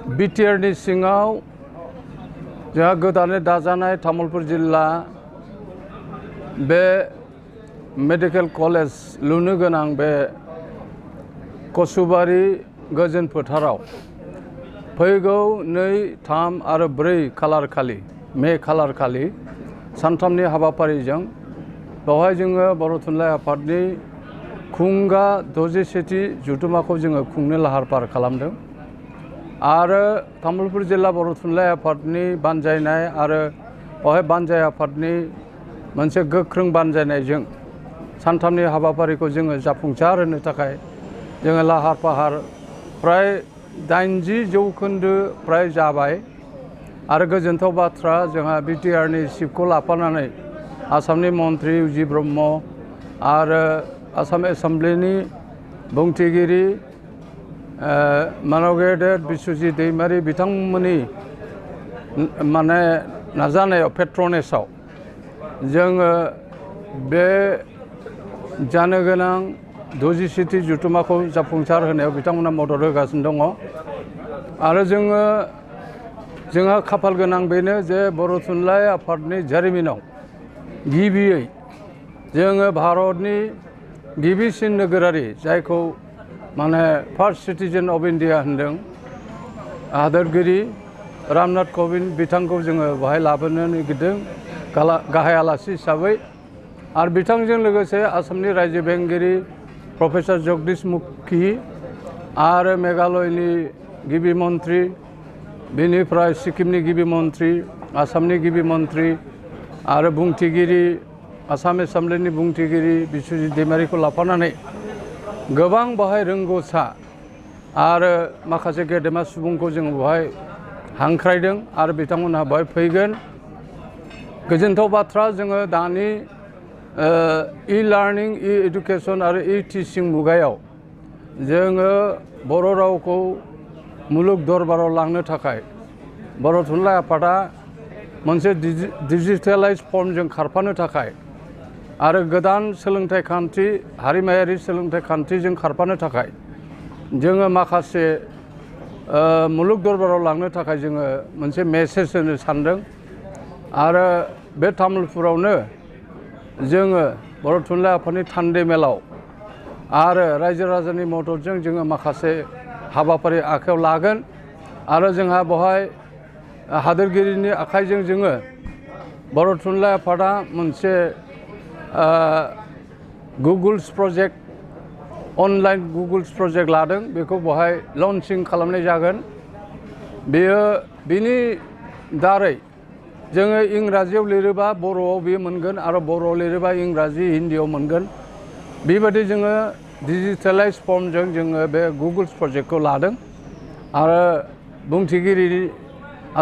बिटिआरनि सिङाव जोंहा गोदानै दाजानाय तामुलपुर जिल्ला बे मेडिकेल कलेज लुनो गोनां बे कसुबारि गोजोन फोथाराव फैगौ 2, 3 आरो 4 खालार खालि मे खालार खालि सानथामनि हाबाफारिजों बेवहाय जोङो बर' थुनलाइ आफादनि खुंगा 61थि जथुम्माखौ जोङो खुंनो लाहार फाहार खालामदों आरो तामुलपुर जिल्ला बर' थुनलाइ आफादनि बानजायनाय आरो बेवहाय बानजाय आफादनि मोनसे गोख्रों बानजायनायजों सानथामनि हाबाफारिखौ जोङो जाफुंसार होनो थाखाय जोङो लाहार फाहार फ्राय 80% फ्राय जाबाय आरो गोजोनथाव बाथ्रा जोंहा बिटिआरनि चिफखौ लाफानानै आसामनि मन्त्रि उजि ब्रह्म आरो आसाम एसेम्ब्लिनि बुंथिगिरि मानगेदेर बिस्वजित दैमारि बिथांमोननि माने नाजानायाव पेट्रनेसआव जोङो बे जानो गोनां 67थि जथुम्माखौ जाफुंसार होनायाव बिथांमोना मदद होगासिनो दङ आरो जोंहा खाफाल गोनां बेनो जे बर' थुनलाइ आफादनि जारिमिनाव गिबियै जोङो भारतनि गिबिसिन नोगोरारि जायखौ माने फार्स्ट सिटिजेन अफ इन्डिया होनदों हादोरगिरि रामनाथ कविन्द बिथांखौ जोङो बेहाय लाबोनो नागिरदों गाहाय आलासि हिसाबै आरो बिथांजों लोगोसे आसामनि रायजो बेंगिरि प्रफेसर जगदीश मुखी आरो मेघालयनि गिबि मन्त्रि बेनिफ्राय सिक्किमनि गिबि मन्त्रि आसामनि गिबि मन्त्रि आरो बुंथिगिरि आसाम एसेम्ब्लिनि बुंथिगिरि बिस्वजित दैमारिखौ लाफानानै गोबां बाहाय रोंगौसा आरो माखासे गेदेमा सुबुंखौ जों बेवहाय हांख्रायदों आरो बिथांमोनहा बेवहाय फैगोन गोजोनथाव बाथ्रा जोङो दानि ई-लार्निं ई-एडुकेशन आरो ई-टिचिं मुगायाव जोङो बर' रावखौ मुलुग दरबाराव लांनो थाखाय बर' थुनलाइ आफादा मोनसे डिजिटेलाइज फर्मजों खारफानो थाखाय आरो गोदान सोलोंथाइ खान्थि हारिमायारि सोलोंथाइ खान्थिजों खारफानो थाखाय जोङो माखासे मुलुग दरबाराव लांनो थाखाय जोङो मोनसे मेसेज होनो सानदों आरो बे तामुलपुरावनो जोङो बर' थुनलाइ आफादनि थान्दै मेलाव आरो रायजो राजानि मददजों जोङो माखासे हाबाफारि आखायाव लागोन आरो जोंहा बेवहाय हादोरगिरिनि आखाइजों जोङो बर' थुनलाइ आफादा मोनसे Google's project online Google's project लादों बेखौ बेवहाय लन्चिं खालामनाय जागोन बिनि दारै जोङो इंराजियाव लिरोबा बर'आव बेयो मोनगोन आरो बर'आव लिरोबा इंराजि हिन्दीयाव मोनगोन बेबायदि जोङो डिजिटेलाइज फर्मजों जोङो बे गुगल्स प्रजेक्टखौ लादों आरो बुंथिगिरि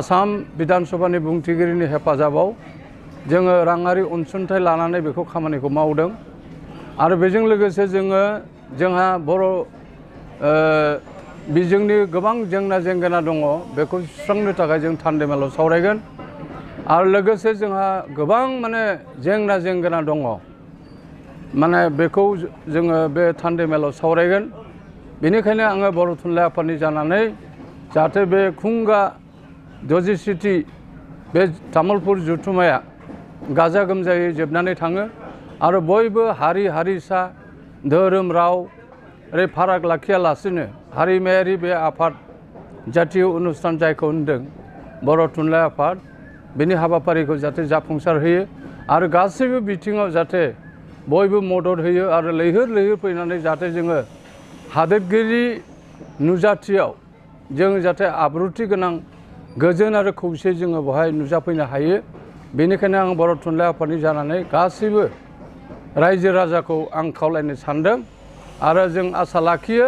आसाम बिधान सभानि बुंथिगिरिनि हेफाजाबाव जोङो राङारि अनसुंथाइ लानानै बेखौ खामानिखौ मावदों आरो बेजों लोगोसे जोंहा बर' बिजोंनि गोबां जेंना जेंगोना दङ बेखौ सुस्रांनो थाखाय जों थान्दै मेलाव सावरायगोन आरो लोगोसे जोंहा गोबां माने जेंना जेंगोना दङ माने बेखौ जोङो बे थान्दै मेलाव सावरायगोन बेनिखायनो आङो बर' थुनलाइ आफादनि जानानै जाहाथे बे खुंगा 67थि बे तामुलपुर जथुम्माया गाजा गोमजायै जोबनानै थाङो आरो बयबो हारि हारिसा धोरोम राव ओरै फाराग लाखियालासिनो हारिमायारि बे आफाद जातीय अनुस्थान जायखौ होनदों बर' थुनलाइ आफाद बेनि हाबाफारिखौ जाहाथे जाफुंसार होयो आरो गासैबो बिथिङाव जाहाथे बयबो मदद होयो आरो लैहोर लैहोर फैनानै जाहाथे जोङो हादोरगिरि नुजाथियाव जों जाहाथे आब्रुथि गोनां गोजोन आरो खौसे जोङो बेवहाय नुजाफैनो हायो बेनिखायनो आं बर' थुनलाइ आफादनि जानानै गासैबो रायजो राजाखौ आं खावलायनो सानदों आरो जों आसा लाखियो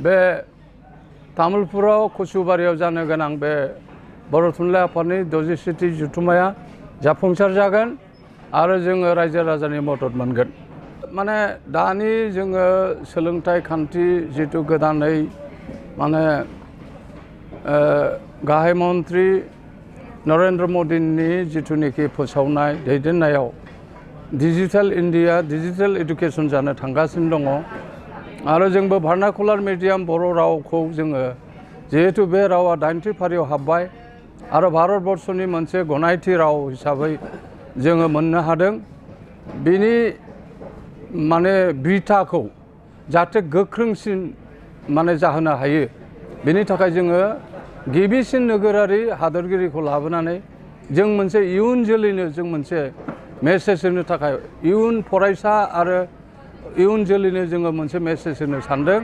बे तामुलपुराव कसुबारियाव जानो गोनां बे बर' थुनलाइ आफादनि 67थि जथुम्माया जाफुंसार जागोन आरो जोङो रायजो राजानि मदद मोनगोन माने दानि जोङो सोलोंथाइ खान्थि जिथु गोदानै माने गाहाय मन्त्रि नरेन्द्र मदिनि जिथुनिखि फोसावनाय दैदेननायाव डिजिटेल इन्डिया डिजिटेल एडुकेशन जानो थांगासिनो दङ आरो जोंबो भार्नाकुलार मिडियाम बर' रावखौ जोङो जिहेतु बे रावा 8थि फारियाव हाबबाय आरो भारतबर्षनि मोनसे गनायथि राव हिसाबै जोङो मोननो हादों बिनि माने बिथाखौ जाहाथे गोख्रोंसिन माने जाहोनो हायो बेनि थाखाय जोङो गिबिसिन नोगोरारि हादोरगिरिखौ लाबोनानै जों मोनसे इयुन जोलैनो जों मोनसे मेसेज होनो थाखाय इयुन फरायसा आरो इयुन जोलैनो जोङो मोनसे मेसेज होनो सानदों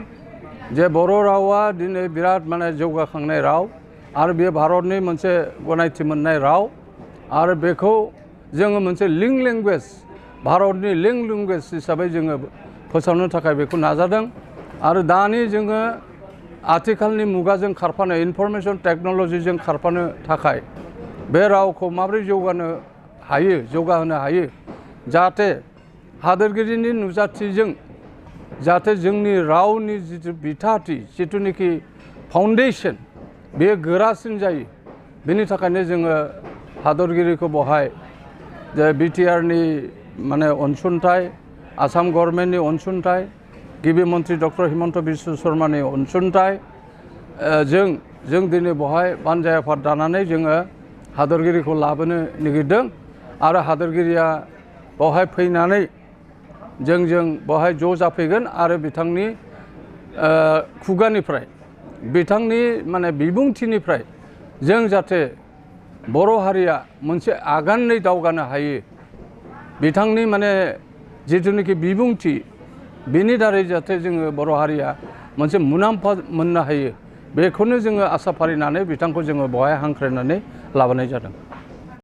जे बर' रावा दिनै बिराद माने जौगाखांनाय राव आरो बेयो भारतनि मोनसे गनायथि मोननाय राव आरो बेखौ जोङो मोनसे लिंक लेंगुवेज भारतनि लिंक लेंगुवेज हिसाबै जोङो फोसावनो थाखाय बेखौ नाजादों आरो दानि जोङो आथिखालनि मुगाजों खारफानो इनफरमेशन टेक्न'लजिजों खारफानो थाखाय बे रावखौ माबोरै जौगाहोनो हायो जाहाथे हादोरगिरिनि नुजाथिजों जाहाथे जोंनि रावनि जिथु बिथाथि जिथुनिखि फाउन्डेसन बेयो गोरासिन जायो बेनि थाखायनो जोङो हादोरगिरिखौ बहाय जे बिटिआरनि माने अनसुंथाइ आसाम गभर्नमेन्टनि अनसुंथाइ गिबि मन्त्रि डक्टर हिमन्त बिश्व शर्मानि अनसुंथाइ जों दिनै बहाय बानजाय आफाद दानानै जोङो हादोरगिरिखौ लाबोनो नागिरदों आरो हादोरगिरिया बहाय फैनानै जों बहाय ज' जाफैगोन आरो बिथांनि खुगानिफ्राय बिथांनि माने बिबुंथिनिफ्राय जों जाहाथे बर' हारिया मोनसे आगानै दावगानो हायो बिथांनि माने जिथुनिखि बिबुंथि बेनि दारै जाहाथे जोङो बर' हारिया मोनसे मुलाम्फा मोननो हायो बेखौनो जोङो आसा फारिनानै बिथांखौ जोङो बहाय हांख्रायनानै लाबोनाय जादों।